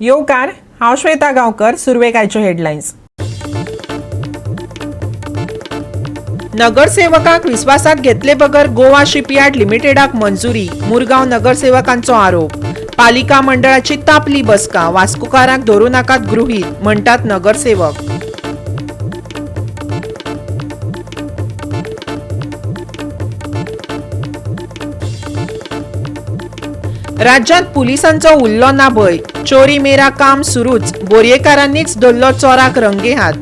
येवकार, हांव श्वेता गांवकर. सुरवेक आयच्यो हेडलायन्स. नगरसेवकांक विस्वासात घेतले बगर गोवा शिपयार्ड लिमिटेडाक मंजुरी, मुरगांव नगरसेवकांचो आरोप. पालिका मंडळाची तापली बसका, वास्कोकारांक धरू नाकात गृहीत म्हणटात नगरसेवक. राज्यांत पुलिसांचो उल्लो ना भंय, चोरी मेरा काम सुरूच, बोरयेकारांनीच धरलो चोराक रंगेहात.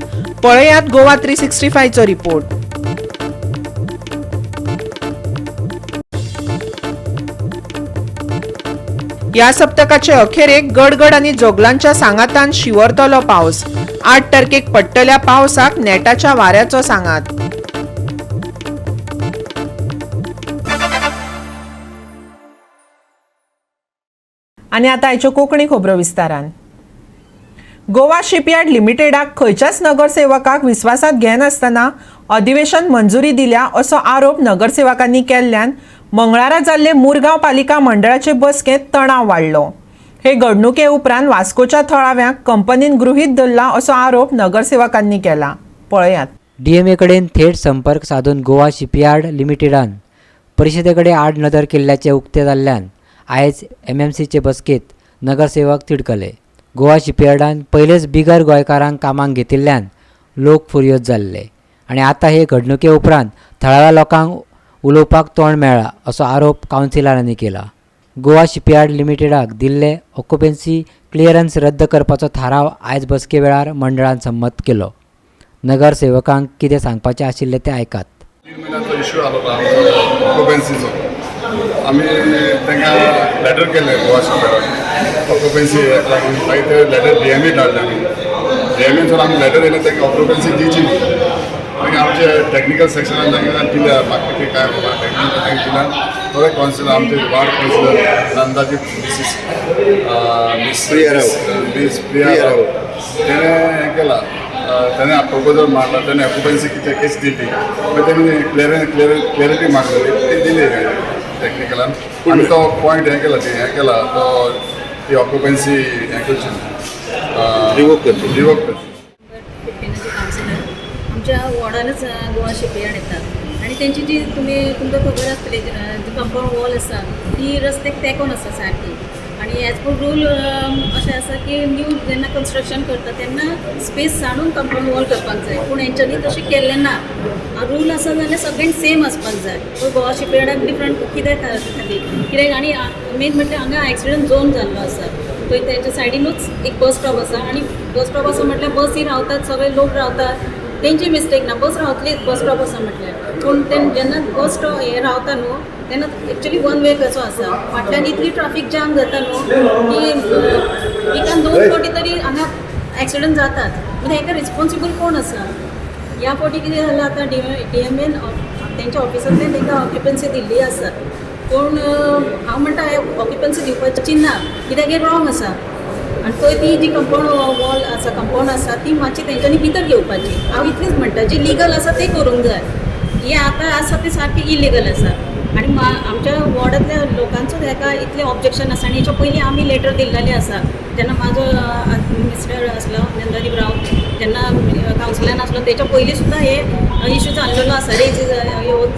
पळयात गोवा 365चो रिपोर्ट. ह्या सप्तकाचे अखेरेक गडगड आनी जोगलांच्या सांगातान शिंवरतलो पावस. 8 तारखेक पडटल्या पावसाक नेटाच्या वाऱ्याचो सांगात. आनी आतां आयच्यो कोंकणी खबरो विस्तारान. गोवा शिपयार्ड लिमिटेडाक खंयच्याच नगरसेवकाक विस्वासात घेनासतना अधिवेशन मंजुरी दिल्या असो आरोप नगरसेवकांनी केल्ल्यान मंगळारा जाल्ले मुरगांव पालिका मंडळाचे बसकेंत तणाव वाडलो. हे घडणुके उपरांत वास्कोच्या थळाव्यांक कंपनीन गृहीत धरला असो आरोप नगरसेवकांनी केला. पळयात. डीएमए कडेन थेट संपर्क साधून गोवा शिपयार्ड लिमिटेडान परिशदे कडेन आड नदर केल्ल्याचें उक्तें जाल्ल्यान आयज एमएमसीचे बसकेंत नगरसेवक तिडकले. गोवा शिपयार्डान पयलेच बिगर गोंयकारांक कामाक घेतिल्ल्यान लोक फुर्योज जाल्ले आनी आतां हे घडणुके उपरांत थळाव्या लोकांक उलोवपाक तोंड मेळ्ळां असो आरोप कावन्सिलरांनी केला. गोवा शिपयार्ड लिमिटेडाक दिल्ले ऑक्युपन्सी क्लियरन्स रद्द करपाचो थाराव आयज बसके वेळार मंडळान संमत केलो. नगरसेवकांक कितें सांगपाचें आशिल्लें तें आयकात. 3 म्हयन्याचो इश्यू आसलो आमचो ऑक्युपन्सीचो. आमी तांकां लेटर केलें गोवा शिपयार्डाक ऑक्युपन्सी हेका लागून. मागीर ते लेटर डीएमए धाडलें आमी. डीएमएन आमी लेटर येयलें, तांकां ऑक्युपन्सी दिवची. मागीर आमचे टॅक्निकल सेक्शनान तांकां दिल्या, बाकी ते काय बाबा टॅक्निकल तांकां दिल्या. थोडे कावन्सिलर, आमचे ward councillor Nandaji, Mrs Miss Priya Raut. Miss Priya Raut, तेणें हें केलां, तेणें प्रपोजल मारला. तेणें ऑक्युपन्सी कितें केस दिली, मागीर तेणी क्लियरिटी मागलेली, ती दिली टॅक्निकलान. आनी तो पॉयंट हें केला, ती हें केला, तो ती ऑक्युपन्सी हें करची, रिवोक करची. रिवोक करची. 15चे कावन्सिलर. आमच्या वॉर्डानच गोवा शिपयार्ड येता आनी तेंची जी तुमी तुमकां खबर आसतली, जी कंपाऊंड वॉल आसा ती रस्त्याक तेंकोन आसा सारकी. आनी एज पर रूल अशें आसा की न्यू जेन्ना कन्स्ट्रक्शन करता तेन्ना स्पेस सांडून कंपाऊंड वॉल करपाक जाय, पूण हेंच्यांनी तशें केल्लें ना. रूल आसा जाल्यार सगळ्यांक सेम आसपाक जाय, पूण गोवा शिपयार्डाक डिफरंट कित्याक खातीर कित्याक? आनी मेन म्हटल्यार हांगा एक्सिडंट झोन जाल्लो आसा. थंय तेच्या सायडीनूच एक बस स्टॉप आसा आनी बस स्टॉप आसा म्हटल्यार बसी रावतात, सगळे लोक रावतात. तेंची मिस्टेक ना, बस रावतलीच बस स्टॉप आसा म्हटल्यार. पूण ते जेन्ना बस स्टॉप हे रावता न्हू, तेन्ना एक्चुली वन वे कसो आसा, फाटल्यान इतली ट्राफीक जाम जाता न्हू की विकान 2 फावटी तरी हांगा एक्सिडंट जातात. म्हणजे हेका रिस्पॉन्सिबल कोण आसा? ह्या फावटी कितें जालां, आतां डीएमएन तेंच्या ऑफिसांतल्यान तांकां ऑक्युपन्सी दिल्ली आसा, पूण हांव म्हणटा ऑक्युपन्सी दिवपाची ना, कित्याक हें रॉंग आसा. आनी थंय ती जी कंपाऊंड वॉल आसा, कंपाऊंड आसा, ती मातशी तेंच्यांनी भितर घेवपाची. हांव इतलेंच म्हणटा, जें लिगल आसा तें करूंक जाय. हें आतां आसा तें सारकें इलिगल आसा. आनी आमच्या वॉर्डांतल्या लोकांचो हेका इतलें ऑब्जेक्शन आसा. आनी हेच्या पयलीं आमी लेटर दिल्लेलें आसा, जेन्ना म्हाजो मिस्टर आसलो नंदादीप रावत, जेन्ना कावन्सिलान आसलो, तेच्या पयलीं सुद्दां हे इशू जाल्लेलो आसा, रेज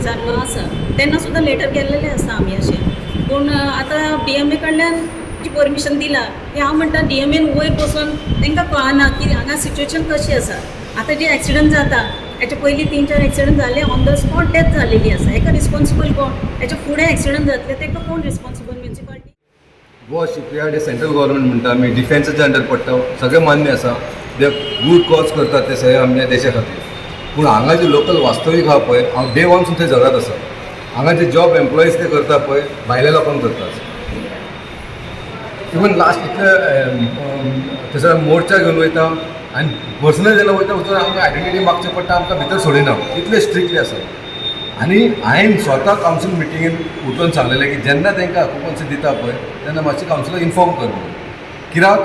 जाल्लो आसा, तेन्ना सुद्दां लेटर केल्लेलें आसा आमी अशें. पूण आतां डीएमए कडल्यान जी परमिशन दिला ती, हांव म्हणटा डीएमएन वयर बसून तांकां कळना की हांगा सिच्युएशन कशी आसा. आतां जे एक्सिडंट जाता, हेच्या पयलीं 3-4 एक्सिडंट जाले, ऑन the spot death जालेली आसा. हेका रिस्पॉन्सिबल कोण? हेच्या फुडें एक्सिडंट जातले, ताका कोण रिस्पॉन्सिबल? म्युनिसिपालिटी? गोवा शिपयार्ड हे सेंट्रल गव्हर्नमेंट म्हणटा आमी, डिफेन्साच्या अंडर पडटा, सगळें मान्य आसा. ते गूड कॉज करतात ते सगळे आमच्या देशा खातीर. पूण हांगा जे लोकल वास्तवीक आहा पळय, हांव डे वनसून थंय झगडत आसा. हांगा जे जॉब एम्प्लॉईज ते करता पळय, भायल्या लोकांक करतात. इवन लास्ट इतले थंयसर मोर्चा घेवन वयता आनी पर्सनल जेन्ना वयता वचून आमकां आयडेंटिटी मागचें पडटा, आमकां भितर सोडिना, इतले स्ट्रिक्टली आसा. आनी हांवें स्वता कावन्सील मिटिंगेन उठून सांगलेलें की जेन्ना तांकां ऑक्युपन्सी दिता पळय तेन्ना मातशें कावन्सिलाक इन्फॉर्म कर म्हणून. कित्याक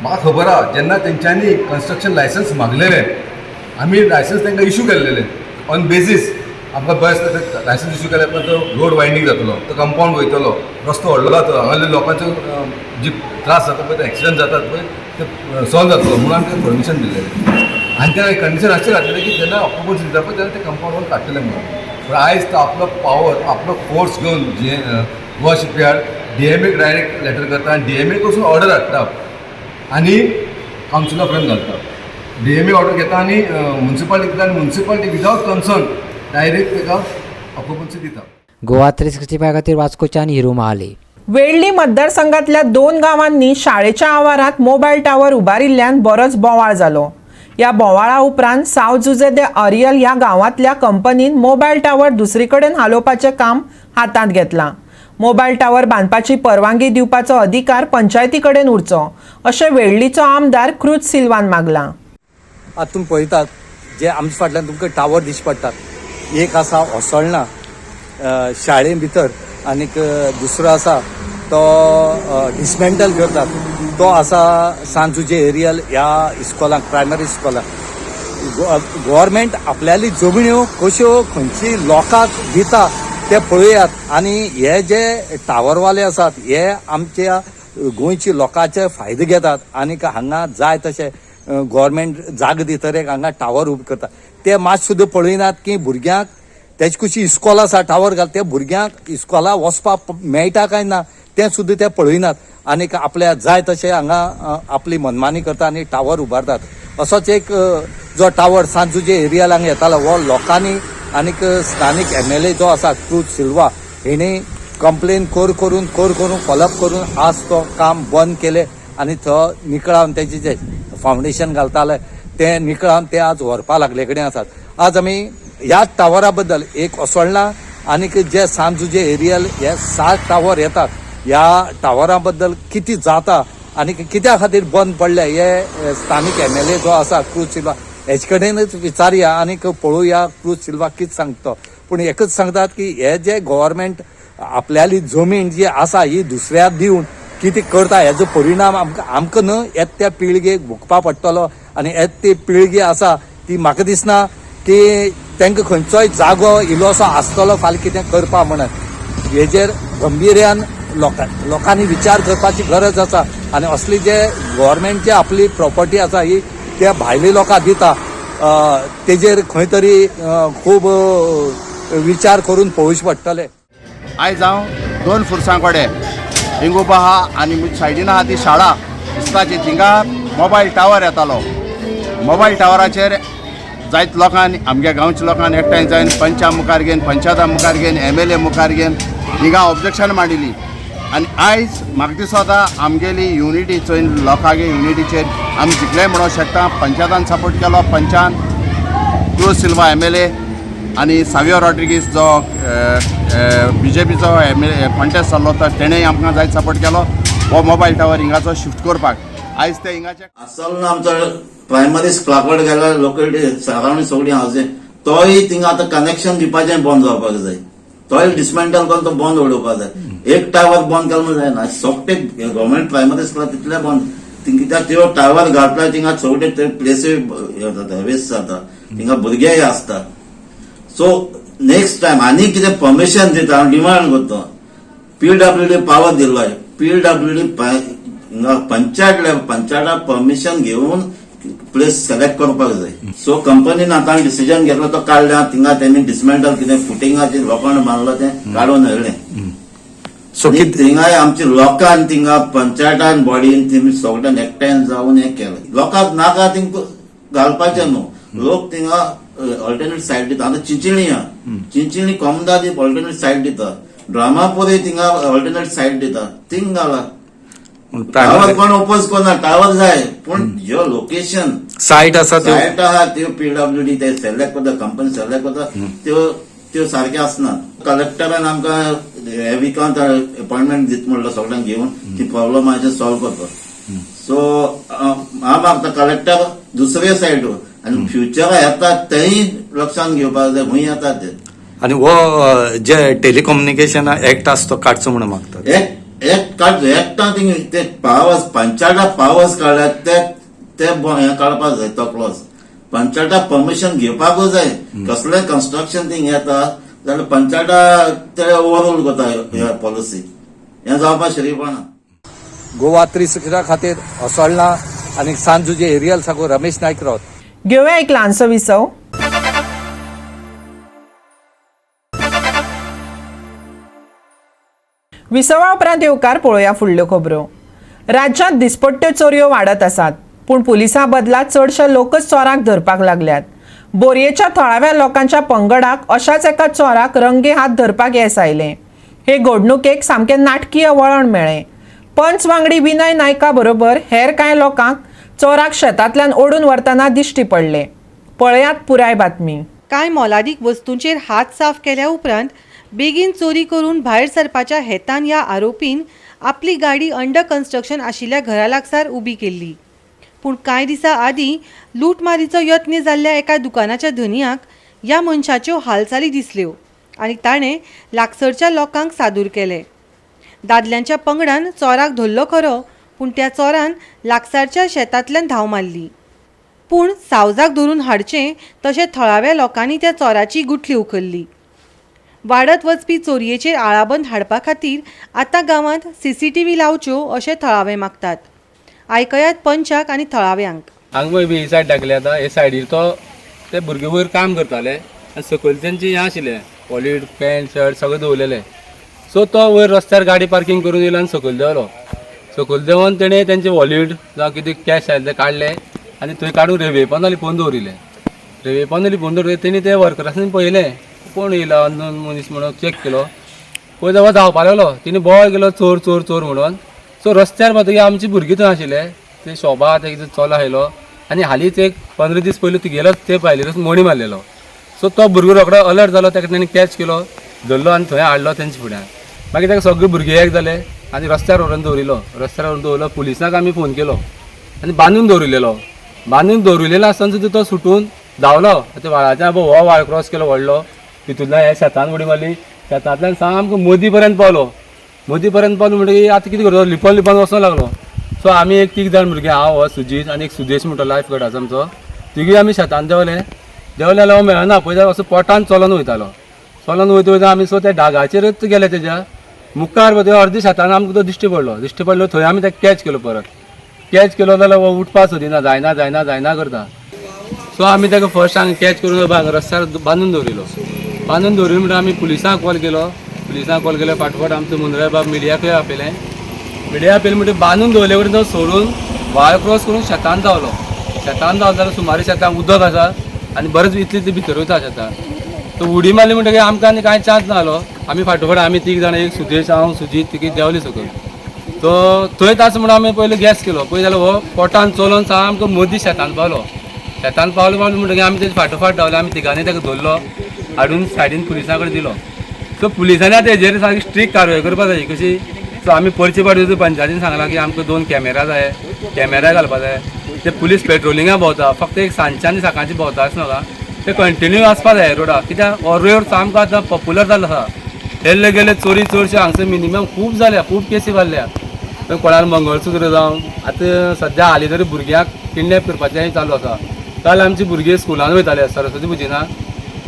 म्हाका खबर आहा, जेन्ना तेंच्यांनी कन्स्ट्रक्शन लायसन्स मागलेलें, आमी लायसन्स तांकां इशू केल्लेलें ऑन बेजीस आमकां बरें आसता ते लायसन्स इशू केल्या उपरांत तो रोड वायंडींग जातलो, तो कंपाऊंड वयतलो, रस्तो व्हडलो जातलो, हांगासरल्या लोकांचो जी त्रास जाता पळय, ते एक्सिडंट जातात पळय ते सॉल्व जातलो म्हणून आमी तें परमिशन दिल्लें. आनी ते कंडिशन अशें घातलेलें की जेन्ना ऑक्युपन्सी दिता पळय तेन्ना ते कंपाउंड वॉल काडटले म्हणून. पूण आयज तो आपलो पावर, आपलो फोर्स घेवन जे गोवा शिपयार्ड डीएमएक डायरेक्ट लेटर करता आनी डीएमए कडसून ऑर्डर हाडटा आनी कावन्सिला फुड्यान घालता. डीएमए ऑर्डर घेता आनी मुन्सिपालिटी दिता आनी मुन्सिपालिटी विदावट कन्सर्न डायरेक्ट ताका ऑक्युपन्सी दिता. गोवा 365 खातीर वास्कोच्यान हिरू महाले. वेळ्ळी मतदारसंघातल्या 2 गांवांनी शाळेच्या आवारात मोबायल टावर उबारिल्ल्यान बरोच बोवाळ जालो. ह्या बोवाळा उपरांत साव जुजे दे अरियल ह्या गांवांतल्या कंपनीन मोबायल टावर दुसरी कडेन हालोवपाचें काम हातांत घेतलां. मोबायल टावर बांदपाची परवानगी दिवपाचो अधिकार पंचायती कडेन उरचो अशें वेळ्ळीचो आमदार क्रूज सिल्वान मागलां. आतां तुमी पळयतात जे आमच्या फाटल्यान तुमकां टावर दिश्टी पडटात, एक आसा होसळणा शाळे भितर आनीक दुसरो आसा तो डिसमेंटल करतात तो आसा सान जुजे एरियल ह्या इस्कॉलाक, प्रायमरी इस्कॉलाक. गव्हर्मेंट आपल्याली जमण्यो कश्यो खंयची लोकांक दिता ते पळयात. आनी हे जे टावरवाले आसात हे आमच्या गोंयच्या लोकांचे फायदे घेतात आनीक हांगा जाय तशे गव्हर्मेंट जागो दितरेक हांगा टावर उबे करता. ते मात सुद्दां पळयनात की भुरग्यांक तेजे कुशी इस्कॉल आसा टावर घाल ते भुरग्यांक इस्कॉला वचपाक मेळटा काय ना तें सुद्दां ते पळयनात आनीक आपल्या जाय तशें हांगा आपली मनमानी करता आनी टावर उबारतात. असोच एक जो टावर सान जुजे एरियाला हांगा येतालो हो लोकांनी आनीक स्थानीक एमएलए जो आसा क्रूज सिल्वा हेणी कंप्लेन कर करून कर करून फॉलोअप करून आज तो काम बंद केलें आनी तो निकळावन तेजे जे फावंडेशन घालताले ते निकळावन ते आज व्हरपा लागले कडेन आसात. आज आमी ह्या टावरा बद्दल एक असोळणा आनीक जे सान जुजे एरियल हे 7 टावर येतात ह्या टावरा बद्दल कितें जाता आनी कित्या खातीर बंद पडले हे स्थानीक एमएलए जो आसा क्रूज सिल्वा हेचे कडेनच विचारया आनीक पळोवया क्रूज सिल्वा कितें सांगता. पूण एकच सांगतात की हे जे गव्हर्मेंट आपल्याली जमीन जी आसा ही दुसऱ्याक दिवन कितें करता हेजो परिणाम आमकां आमकां न्हय येता त्या पिळगेक भोगपा पडटलो. आनी येता ती पिळगी आसा ती म्हाका दिसना की तांकां खंयचोय जागो इल्लोसो आसतलो फाल्यां कितें करपा म्हणून. हेजेर गंभीर्यान लोकांनी विचार करपाची गरज आसा. आनी असली जे गव्हर्मेंट आपली प्रॉपर्टी आसा ही त्या भायले लोकांक दिता तेजेर खंय तरी खूब विचार करून पळोवचें पडटलें. आयज हांव 2 फुरसां कडेन हिंग उबो आहा आनी म्हज्या सायडीन आहा ती शाळा इस्कुलाची, थिंगा मोबायल टावर येतालो. मोबायल टावराचेर जायत लोकांनी आमच्या गांवच्या लोकांनी एकठांय जावन पंचा मुखार घेवन, पंचायता मुखार घेवन, एमएलए मुखार घेवन हिंगा ऑब्जेक्शन मांडिल्ली. आनी आयज म्हाका दिसता आमगेली युनिटी चोयन लोकांगे युनिटीचेर आमी जिखले म्हणूंक शकता. पंचायतान सपोर्ट केलो, पंचान क्रूज सिल्वा एमएलए आनी सावियो रॉड्रिगीस जो बीजेपीचो एमएलए कॉन्टेस्ट जाल्लो तर तेणेय आमकां जायत सपोर्ट केलो हो मोबायल टावर हिंगाचो शिफ्ट करपाक. आयज ते हिंगाचे असल आमचो प्रायमरी स्कुला कडेन गेल्यार लोकेलिटी सरावंडींग सगळी हावजींग तोय थिंगा आतां कनेक्शन दिवपाचें बंद जावपाक जाय. तोय डिसमेंटल करून तो बंद उडोवपाक जाय. एक टावर बंद केलो म्हूण जायना, सगळे गव्हर्मेंट प्रायमरी स्कुला तितले बंद कित्याक त्यो टावर घातल्या थिंगा सगळे ते प्लेसूय हे जाता, वेस्ट जाता, थिंगा भुरगेय आसता. सो नेक्स्ट टायम आनी कितें परमिशन दिता हांव डिमांड करता. पीडब्ल्यूडी पावर दिल्लो आहे, पीडब्ल्यूडी हिंगा पंचायत लेवल पंचायता परमिशन घेवन प्लेस सिलेक्ट करपाक जाय. सो कंपनीन आतां डिसिजन घेतलो तो काडल्या थिंगा तेणी डिसमेंटल कितें फुटिंगाचेर लोखंड बांदलो तें काडून व्हेलें. सो थिंगाय आमची लोकान थिंगा पंचायतान बॉडीन तिमी सगळ्यान एकठांय जावन हें केलें. लोकांक नाका थिंग घालपाचें न्हू, लोक थिंगा ऑल्टरनेट सायड दिता. आतां चिंचिणी आहा, चिंचिणी कोमदाद ऑल्टरनेट सायड दिता, ड्रामापुरी थिंगा ऑल्टरनेट सायड दिता, थिंग घाला. टावर कोण ओपोज करना, टावर जाय पूण ज्यो लोकेशन सायट आसा त्यो सायट आहा त्यो पीडब्ल्यूडी ते सिलेक्ट करता, कंपनी सिलेक्ट करता त्यो त्यो सारक्यो आसना. कलेक्टरान आमकां हे विकांत अपॉयंटमेंट दित म्हणलो सगळ्यांक घेवन ती प्रॉब्लमाचेर सॉल्व करता. सो हांव मागता कलेक्टर दुसरे सायड आनी फ्युचरा येता तेय लक्षांत घेवपाक जाय खंय येता ते. आनी हो जे टेलिकम्युनिकेशन एक्ट आसा तो काडचो म्हणून मागतात. एक काडचो एकटा थिंग ते पावर्स पंचायता पावर्स काडल्या ते ते हें काडपाक जाय तो क्लॉज. पंचायता परमिशन घेवपाकूच जाय. कसलें कन्स्ट्रक्शन थिंग येता जाल्यार पंचायता ते ओवररूल करता ह्या पॉलिसी. हें जावपाक शरीरपणा. गोवा 360 खातीर असोळणा आनी सांजुजे एरियल साकून रमेश नायक रावत. घेवया एक ल्हानसो विसव. विसवा उपरांत येवकार पळोवया फुडल्यो खबरो. राज्यांत दिसपट्ट्यो चोरयो वाडत आसात, पूण पुलिसां बदला चडशे लोकच चोरांक धरपाक लागल्यात. बोरयेच्या थळाव्या लोकांच्या पंगडाक अशाच एका चोराक रंगे हात धरपाक येस आयलें. हे घडणुकेक सामकें नाटकीय वळण मेळ्ळें. पंच वांगडी विनय नायका बरोबर हेर कांय लोकांक चोराक शेतांतल्यान ओडून व्हरतना दिश्टी पडले. पळयात पुराय बातमी. कांय मोलादीक वस्तूंचेर हात साफ केल्या उपरांत बेगीन चोरी करून भायर सरपाच्या हेतान ह्या आरोपीन आपली गाडी अंडर कन्स्ट्रक्शन आशिल्ल्या घरा लागसार उबी केल्ली. पूण कांय दिसां आदीं लूटमारीचो यत्न जाल्ल्या एका दुकानाच्या धनयाक ह्या मनशाच्यो हालचाली दिसल्यो आनी ताणें लागसरच्या लोकांक सादूर केले. दादल्यांच्या पंगडान चोराक धरलो खरो, पूण त्या चोरान लागसारच्या शेतांतल्यान धांव मारली. पूण सावजाक धरून हाडचें तशें थळाव्या लोकांनी त्या चोराची गुठली उखल्ली. वाडत वचपी चोरयेचेर आळाबंद हाडपा खातीर आतां गांवांत सीसीटीव्ही लावच्यो अशें थळावे मागतात. आयकयात पंचाक आनी थळाव्यांक. हांगा पळय ही सायड टाकली आतां हे सायडीर तो ते भुरगे वयर काम करताले आनी सकयल तेंचे हें आशिल्लें वॉलेट पॅन्ट शर्ट सगळें दवरलेलें. सो तो वयर रस्त्यार गाडी पार्कींग करून येयलो आनी सकयल देंवलो. सकयल देंवन तेणें तेंचे वॉलेट जावं कितें कॅश आसलें तें काडलें आनी थंय काडून रेवे पोंदा लिपोवन दवरिल्लें. रेवे पोंदा लिपोवन दवरिल्लें तेणी ते वर्करांनी पळयलें कोण येयला अननोन मनीस म्हणून चॅक केलो. पळय जाल्यार धांवपा लागलो. तेणी बोवाळ केलो चोर चोर चोर म्हणून. सो रस्त्यार पावतकीर आमची भुरगीं थंय आशिल्ले ते शोभा तेजो चलो आयलो आनी हालींच एक 15 दीस पयलीं तुगेलोच ते बायलेरूच मणी मारलेलो. सो तो भुरगो रोखडो अलर्ट जालो, ताका तेणी कॅच केलो, धरलो आनी थंय हाडलो तेंच्या फुड्यान. मागीर ताका सगळे भुरगे एक जाले आनी रस्त्यार व्हरून दवरिलो. रस्त्यार व्हरून दवरलो, पुलिसांक आमी फोन केलो आनी बांदून दवरिलेलो. बांदून दवरिलेलो आसतना सुद्दां तो सुटून धांवलो. आतां व्हाळाच्या हो व्हाळ क्रॉस केलो व्हडलो, तितूंतल्यान हे शेतान उडी मारली, शेतांतल्यान सामको मदीं पर्यंत पावलो. मदीं पर्यंत पावलो म्हणटकीर आतां कितें करतलो, लिपोन लिपोन वचोंक लागलो. सो आमी एक 3 जाण भुरगे, हांव हो सुजीत आनी एक सुदेश म्हणटा लायफ गार्ड आसा आमचो, तिगूय आमी शेतान देंवले. देंवले जाल्यार हो मेळना, पळय जाल्यार असो पोटान चलोन वयतालो. चलोन वयता वयता आमी सो त्या डागाचेरच गेले. तेज्या मुखार पळय अर्दी शेतान आमकां तो दिश्टी पडलो. दिश्टी पडलो थंय आमी ताका कॅच केलो. परत कॅच केलो जाल्यार हो उठपा सोदिना, जायना जायना जायना करता. सो आमी ताका फर्स्ट हांगा कॅच करून रस्त्यार बांदून दवरिलो. बांदून दवरिलो म्हणटकीर आमी पुलिसांक कॉल केलो. पुलिसांक कॉल केलो फाटोफाट आमचो मुंद्राय बाब मिडियाकूय आपयलें. मिडिया आपयलें म्हणटकीर बांदून दवरले कडेन तो सोडून व्हाळ क्रॉस करून शेतान धांवलो. शेतान धांवलो जाल्यार सुमारे शेतान उदक आसा आनी बरेच इतली ती भितर वयता शेतान. तो उडी मारली म्हणटकीर आमकां आनी कांय चान्स नासलो. आमी फाटोफाट आमी 3 जाणां, एक सुदेश, हांव, सुजीत, तिगीं देंवली सकयल. तो थंयच आसा म्हणून आमी पयलीं गॅस केलो. पळय जाल्यार हो पोटान चलोन सामको मदीं शेतान पावलो. शेतान पावलो पावलो म्हणटकीर आमी तेजे फाटोफाट धांवले. आमी तिगांनी ताका धरलो, हाडून सायडीन पुलिसां कडेन दिलो. सो पुलिसांनी आतां हेजेर सारकी स्ट्रीक कारवाय करपा जाय कशी. सो आमी परचे फावटी पंचायतीन सांगलां की आमकां 2 कॅमेरा जाय, कॅमेरा घालपा जाय. ते पुलीस पेट्रोलिंगा भोंवता, फक्त एक सांजचे आनी सकाळचे भोंवता अशें नाका, ते कंटिन्यू आसपा जाय रोडार. कित्याक हो रोड सामको आतां पॉप्युलर जाल्लो आसा. येल्ले गेले चोरी चडशे हांगसर मिनिमम खूब जाल्या, खूब केसी वाडल्या. कोणाक मंगळसूत्र जावं, आतां सद्या हालीं तरी भुरग्यांक किडनॅप करपाचें चालू आसा. काल आमची भुरगीं स्कुलान वयताले सरस्वती पुजिना,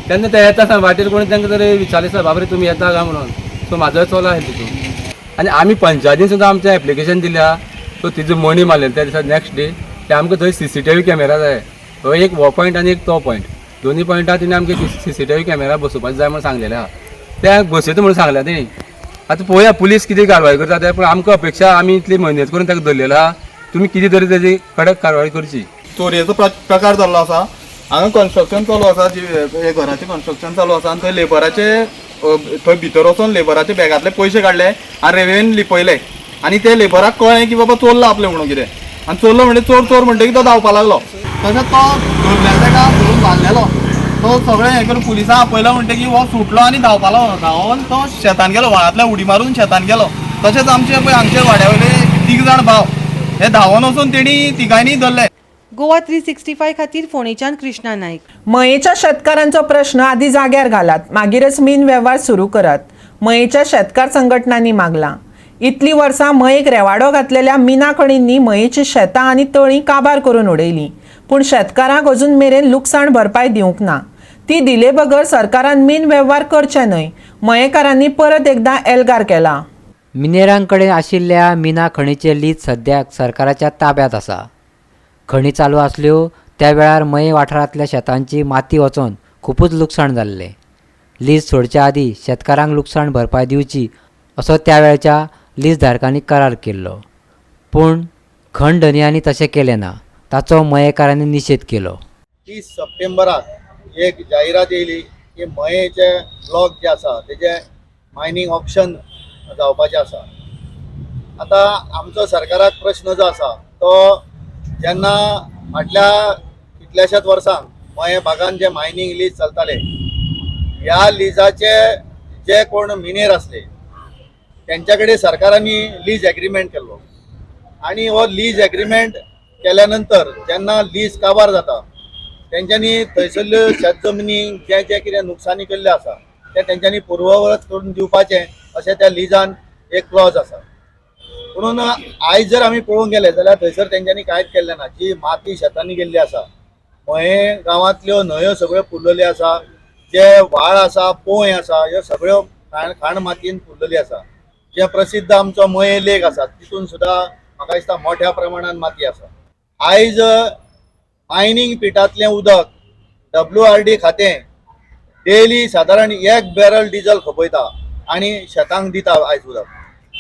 तेन्ना ते येता आसतना वाटेर कोणी तांकां तरी विचारलें आसता, बाबरे तुमी येता काय म्हणून. सो म्हाजो चलो आशिल्लो तितून. आनी आमी पंचायतीन सुद्दां आमचें एप्लिकेशन दिल्या. सो तिजो मणी मारलें त्या दिसा नेक्स्ट डे ते आमकां थंय सीसीटीव्ही कॅमेरा जाय. हो एक हो पॉयंट आनी एक तो पॉयंट, दोनूय पॉयंटार तिणें आमकां सीसीटीव्ही कॅमेरा बसोवपाक जाय म्हणून सांगलेलें आहा. ते बसयता म्हणून सांगल्या तेणी. आतां पळोवया पुलीस कितें कारवाय करता ते, पूण आमकां अपेक्षा आमी इतली मेहनत करून ताका धरलेलो आहा, तुमी कितें तरी तेजी कडक कारवाय करची. चोरयेचो प्रकार जाल्लो आसा. हांगा कन्स्ट्रक्शन चालू आसा, जी घराचें कन्स्ट्रक्शन चालू आसा आनी थंय लेबराचे थंय भितर वचोन लेबराचे बॅगांतले पयशे काडले आनी रेवेन लिपयले. आनी ते लेबराक कळ्ळें की बाबा चोरला आपलें म्हणून कितें, आनी चोरलो म्हणजे चोर चोर म्हणटकीर तो धांवपा लागलो. तशेंच तो धरल्या ताका धरून बांदलेलो, तो सगळें हें करून पुलिसांक आपयलो म्हणटकीर हो सुटलो आनी धांवपा लागलो. धांवन तो शेतान गेलो, व्हाळांतल्यान उडी मारून शेतान गेलो. तशेंच आमचे पळय हांगचे वाड्या वयले 3 जाण भाव हे धांवन वचून तेणी तिगांयनी धरले. गोवा 365 खातीर फोंडेच्यान कृष्णा नायक. मयेच्या शेतकारांचो प्रश्न आदी जाग्यार घालात, मागीरच मीन वेव्हार सुरू करात, मयेच्या शेतकार संघटनांनी मागलां. इतली वर्सां मयेक रेवाडो घातलेल्या मिना खणींनी मयेची शेतां आनी तळीं काबार करून उडयलीं, पूण शेतकारांक अजून मेरेन लुकसाण भरपाय दिवंक ना. ती दिले बगर सरकारान मीन वेव्हार करचे न्हय, मयेकारांनी परत एकदा एल्गार केला. मिनेरांकडेन आशिल्ल्या मिना खणीचें लीज सद्याक सरकाराच्या ताब्यांत आसा. खणी चालू आसल्यो त्या वेळार मये वाठारांतल्या शेतांची माती वचोन खुबूच लुकसाण जाल्लें. लीज सोडचे आदीं शेतकारांक लुकसाण भरपाय दिवची असो त्या वेळच्या लीज धारकांनी करार केल्लो, पूण खण धनयांनी तशें केलें ना. ताचो मयेकारांनी निशेध केलो. 30 सप्टेंबराक एक जाहिरात येयली की मयेचे ब्लॉक जे आसा तेजे मायनींग ऑप्शन जावपाचें आसा. आतां आमचो सरकाराक प्रश्न जो आसा तो जेन्ना फाटल्या कितल्याशाच वर्सांक मये भागान जे मायनींग लीज चलताले ह्या लिजाचे जे कोण मिनेर आसले तेंच्या कडेन सरकारांनी लीज एग्रीमेंट केल्लो आनी हो लीज एग्रीमेंट केल्या नंतर जेन्ना लीज काबार जाता तेंच्यांनी थंयसरल्यो शेत जमनी जे जे कितें नुकसानी केल्ल्यो आसा ते तेंच्यांनी पुर्ववत करून दिवपाचें अशें त्या लिजान एक क्लॉज आसा. म्हणून आयज जर आमी पळोवंक गेले जाल्यार थंयसर तेंच्यांनी कांयच केल्लें ना. जी माती शेतांनी गेल्ली आसा, मये गांवांतल्यो न्हंयो सगळ्यो पुरलेल्यो आसा, जे व्हाळ आसा, पोंय आसा, ह्यो सगळ्यो खाण मातयेन पुरलेली आसा. जे प्रसिद्ध आमचो मये लेक आसा तितून सुद्दां म्हाका दिसता मोठ्या प्रमाणान माती आसा. आयज मायनींग पिटांतलें उदक WRD खातें डेली सादारण 1 बॅरल डिजल खपयता आनी शेतांक दिता आयज उदक.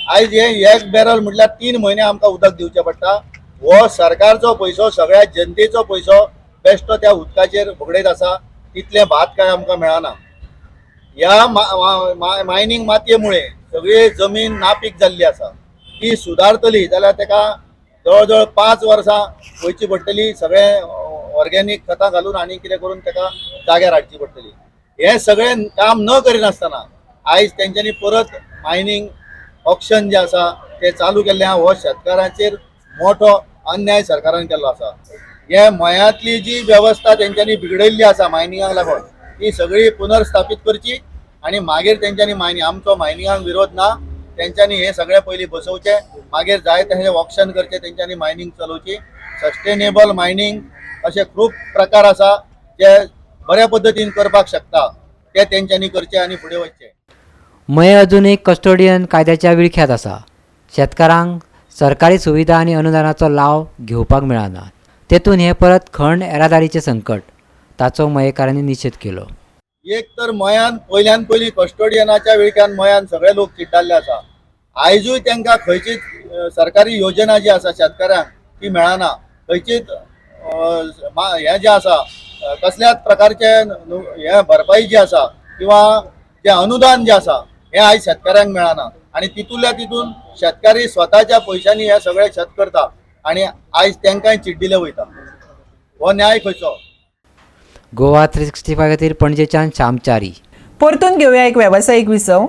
आयज हे 1 बॅरल म्हटल्यार 3 म्हयने आमकां उदक दिवचें पडटा. हो सरकारचो पयसो, सगळ्या जनतेचो पयसो बेश्टो त्या उदकाचेर भोगडयत आसा. तितलें भात काय आमकां मेळना. ह्या मायनींग मातये मुळे सगळी जमीन नापीक जाल्ली आसा. ती सुदारतली जाल्यार ताका जवळ जवळ 5 वर्सां वयची पडटली. सगळें ऑर्गेनीक खतां घालून आनी कितें करून ताका जाग्यार हाडची पडटली. हें सगळें काम न करिनासतना आयज तेंच्यांनी परत मायनींग ऑक्शन जें आसा तें चालू केल्लें आहा. हो शेतकारांचेर मोठो अन्याय सरकारान केल्लो आसा. हे मयांतली जी वेवस्था तेंच्यांनी बिगडयल्ली आसा मायनिंगाक लागून ती सगळी पुनर्स्थापीत करची आनी मागीर तेंच्यांनी मायनिंग, आमचो मायनिंगाक विरोध ना, तेंच्यांनी हें सगळें पयलीं बसोवचें, मागीर जाय तशें ऑक्शन करचें, तेंच्यांनी मायनींग चलोवची. सस्टेनेबल मायनींग अशे खूब प्रकार आसा जे बऱ्या पद्दतीन करपाक शकता ते तेंच्यांनी करचे आनी फुडें वचचें. मये अजूनय कस्टोडियन कायद्याच्या विळख्यात आसा. शेतकारांक सरकारी सुविधा आनी अनुदानाचो लाव घेवपाक मेळना. तेतून हें परत खण येरादारीचें संकट, ताचो मयेकारांनी निशेध केलो. एक तर मयान पयल्यान पयलीं कस्टोडियनाच्या विळख्यान मयान सगळे लोक चिड्डाल्ले आसा. आयजूय तांकां खंयचीच सरकारी योजना जी आसा शेतकाऱ्यांक ती मेळना. खंयचीच हें जें आसा कसल्याच प्रकारचें हें भरपाई जी आसा किंवा जें अनुदान जें आसा हें आयज शेतकाऱ्यांक मेळना आनी तितूंतल्या तितून शेतकारी स्वताच्या पयशांनी हें सगळें शेत करता आनी आयज तांकांय चिड्डिले वयता. हो न्याय खंयचो? गोवा 365 खातीर पणजेच्यान श्यामचारी. परतून घेवया एक वेवसायीक विसव.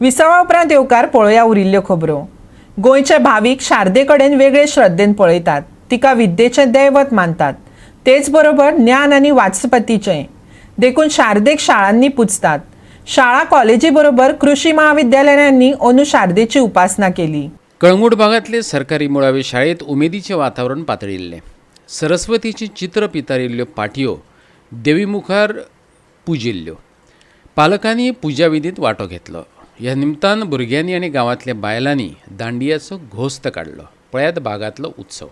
विसवा उपरांत येवकार पळोवया उरिल्ल्यो खबरो. गोंयचे भावीक शारदे कडेन वेगळे श्रद्धेन पळयतात. तिका विद्येचें दैवत मानतात, तेच बरोबर ज्ञान आनी वाचपतीचें. देखून शारदेक शाळांनी पुजतात. शाळा कॉलेजी बरोबर कृषी महाविद्यालयांनी अंदू शारदेची उपासना केली. कळंगूट भागांतले सरकारी मुळावे शाळेंत उमेदीचें वातावरण पातळिल्लें. सरस्वतीचें चित्र पितारिल्ल्यो पाटयो देवी मुखार पुजिल्ल्यो. पालकांनी पुजाविधींत वांटो घेतलो. ह्या निमतान भुरग्यांनी आनी गांवांतल्या बायलांनी दांडियाचो घोस्त काडलो. पळयात भागांतलो उत्सव.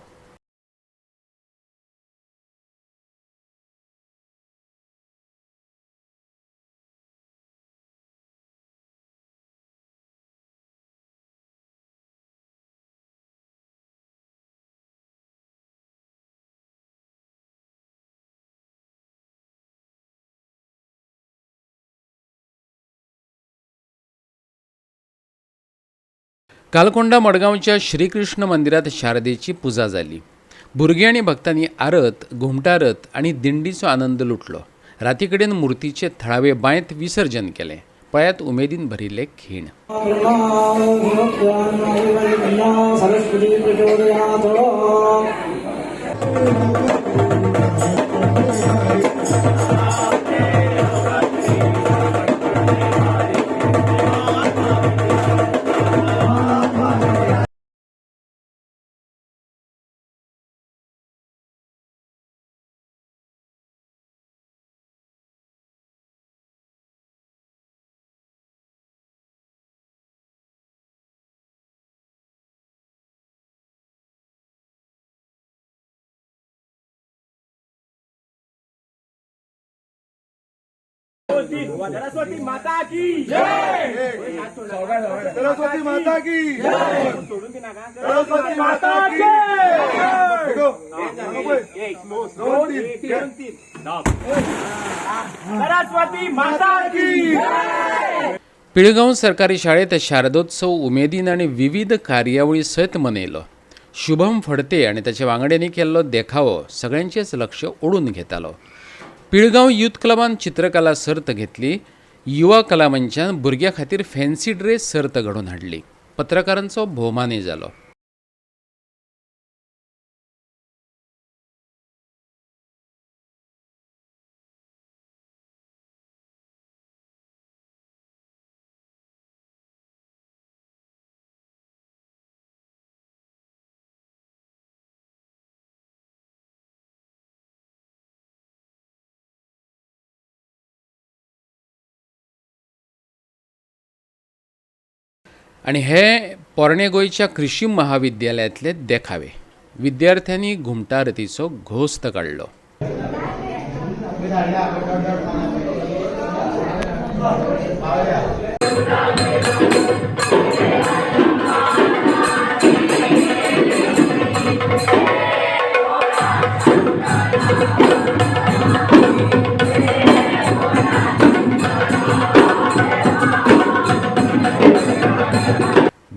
कालकोंडा मडगांवच्या श्रीकृष्ण मंदिरात शारदेची पुजा जाली. भुरगीं आनी भक्तांनी आरत, घुमटारत आनी दिंडीचो आनंद लुटलो. राती कडेन मूर्तीचे थळावे बांयत विसर्जन केलें. पळयात उमेदीन भरिल्ले खीण. दोन तीन. सरस्वती माता की जय. सरस्वती माता की जय. सोडून दी नाका. सरस्वती माता की जय. एक, दोन, तीन, तीन. सरस्वती माता की जय. पिळगांव सरकारी शाळेत शारदोत्सव उमेदीन आनी विविध कार्यावळी सयत मनयलो. शुभम फडते आनी ताच्या वांगड्यांनी केल्लो देखावो सगळ्यांचेच लक्ष ओडून घेतालो. पिळगांव यूथ क्लबान चित्रकला सर्त घेतली. युवा कला मंचान भुरग्यां खातीर फॅन्सी ड्रेस सर्त घडोवन हाडली. पत्रकारांचो भोवमानय जालो. आनी हे पोरणे गोंयच्या कृषी महाविद्यालयांतले देखावे. विद्यार्थ्यांनी घुमटारतीचो घोस्त काडलो.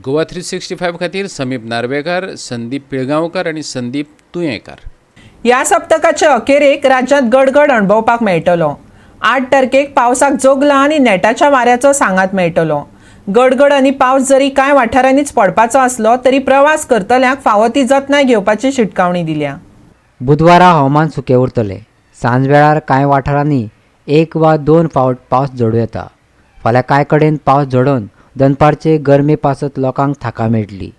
गोवा 365 खातीर समीप नार्वेकार, संदीप पिळगांवकर आनी संदीप तुयेंकार. ह्या सप्तकाचे अखेरेक राज्यांत गडगड अणभवपाक मेळटलो. 8 तारखेक पावसाक जोगला आनी नेटाच्या वाऱ्याचो सांगात मेळटलो. गडगड आनी पावस जरी कांय वाठारांनीच पडपाचो आसलो तरी प्रवास करतल्यांक फावो ती जतनाय घेवपाची शिटकावणी दिल्या. बुधवारा हवामान सुकें उरतलें. सांजवेळार कांय वाठारांनी 1 वा 2 फावट पावस झडूं येता. फाल्यां कांय कडेन पावस झडोवन दनपारचे गरमे पासत लोकांक थाकाय मेळटली.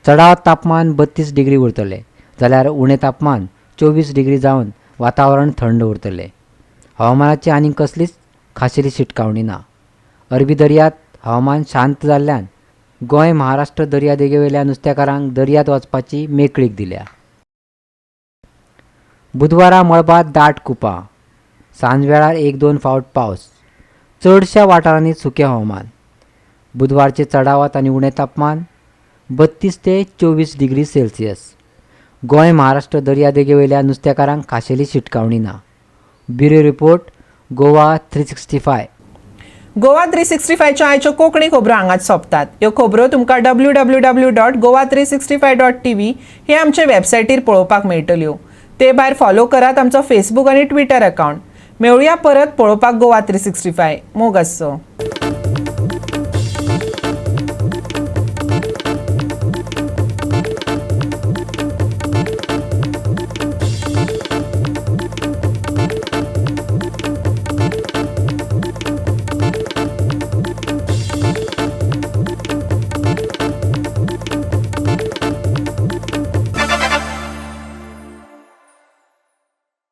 चडावत तापमान 32 डिग्री उरतलें जाल्यार उणें तापमान 24 डिग्री जावन वातावरण थंड उरतलें. हवामानाची आनीक कसलीच खाशेली शिटकावणी ना. अरबी दर्यांत हवामान शांत जाल्ल्यान गोंय महाराष्ट्र दर्यादेगेवेल्या नुस्तेकारांक दर्यांत वचपाची मेकळीक दिल्या. बुधवारा मळबांत दाट कुपां, सांजवेळार 1-2 फावट पावस, चडश्या वाठारांनी सुकें हवामान. बुधवारचे चडावत आनी उणें तापमान 32 ते 24 डिग्री सेल्सियस. गोंय महाराष्ट्र दर्यादेगेवेल्या नुस्तेकारांक खाशेली शिटकावणी ना. Bureau report, Goa 365. Goa 365च्यो आयच्यो कोंकणी खबरो हांगाच सोंपतात. ह्यो खबरो तुमकां www.goa365.tv हे आमचे वेबसायटीर पळोवपाक मेळटल्यो. ते भायर फॉलो करात आमचो फेसबूक आनी ट्विटर अकावंट. मेळुया परत पळोवपाक गोवा 365. मोग आसचो.